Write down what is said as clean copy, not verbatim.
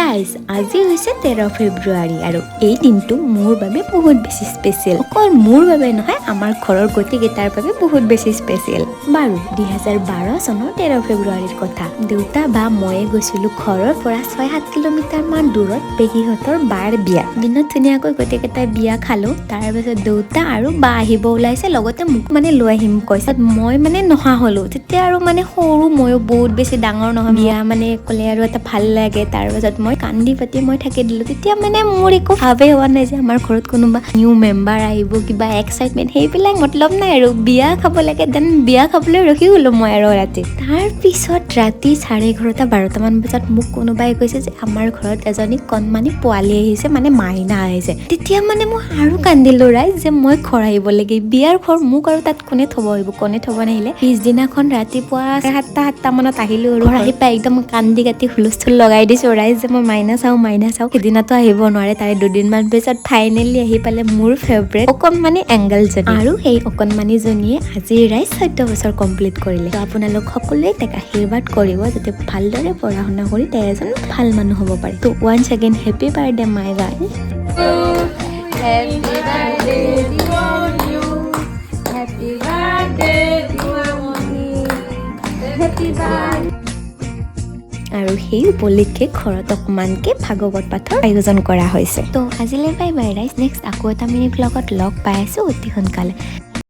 ৰাইজ, আজি হৈছে 13 ফেব্ৰুৱাৰী আৰু এই দিনটো মোৰ বাবে বহুত বেছি স্পেচিয়েল। অকল মোৰ বাবে নহয়, আমাৰ ঘৰৰ গোটেইকেইটাৰ বাবে বহুত বেছি স্পেচিয়েল। বাৰু, 2012 চনৰ 13 ফেব্ৰুৱাৰীৰ কথা। দেউতা বা ময়ে গৈছিলোঁ ঘৰৰ পৰা 6-7 কিলোমিটাৰ মান দূৰত পেহীহঁতৰ বাৰ বিয়া। দিনত ধুনীয়াকৈ গোটেইকেইটাই বিয়া খালোঁ। তাৰপিছত দেউতা আৰু বা আহিব ওলাইছে, লগতে মোক মানে লৈ আহিম কৈছে। মই মানে নহা হ'লো তেতিয়া আৰু মানে সৰু ময়ো, বহুত বেছি ডাঙৰ নহয়। বিয়া মানে ক'লে আৰু এটা ভাল লাগে। তাৰপাছত মই কান্দি পাতি মই থাকি দিলোঁ। তেতিয়া মানে মোৰ একো ভাৱেই হোৱা নাই যে আমাৰ ঘৰত কোনোবা নিউ মেম্বাৰ আহিব, কিবা এক্সাইটমেণ্ট, সেইবিলাক মতলব নাই আৰু বিয়া খাব লাগে। Then বিয়া খাবলৈ ৰখি গ'লোঁ মই আৰু ৰাতি। তাৰপিছত ৰাতি 11:30, 12টামান বজাত মোক কোনোবাই কৈছে যে আমাৰ ঘৰত এজনী কণমানি পোৱালি আহিছে, মানে মাইনা আহিছে। তেতিয়া মানে মই আৰু কান্দিলোঁ ৰাইজ, যে মই ঘৰ আহিব লাগে, বিয়াৰ ঘৰ, মোক আৰু তাত কোনে থ'ব আহিব? কোনে থ'ব নাহিলে? পিছদিনাখন ৰাতিপুৱা 7টা, 7টা মানত আহিলোঁ আৰু ঘৰ আহি পাই একদম কান্দি কাটি হুলস্থুল লগাই দিছোঁ ৰাইজ যে মই মাইনা চাওঁ, মাইনা চাওঁ। সিদিনাতো আহিব নোৱাৰে, তাৰে দুদিনমান পিছত ফাইনেলি আহি পালে মোৰ ফেভৰেট অকণমানি এঞ্জেলজনী। আৰু সেই অকণমানিজনীয়ে আজি ৰাইজ 14 বছৰ কমপ্লিট কৰিলে। তো আপোনালোক সকলোৱে তাইক আশীৰ্বাদ কৰিব, যাতে ভালদৰে পঢ়া শুনা কৰি তাই এজন ভাল মানুহ হ'ব পাৰে। তো once again, happy birthday, my girl. Happy birthday to you. Happy birthday, Mamoni. Happy birthday. আৰু সেই উপলক্ষে ঘৰত অকণমানকৈ ভাগৱত পাঠৰ আয়োজন কৰা হৈছে। তো আজিলৈ বাই বাই ৰাইজ। নেক্সট আকৌ এটা মিনি ব্লগত লগ পাই আছোঁ অতি সোনকালে।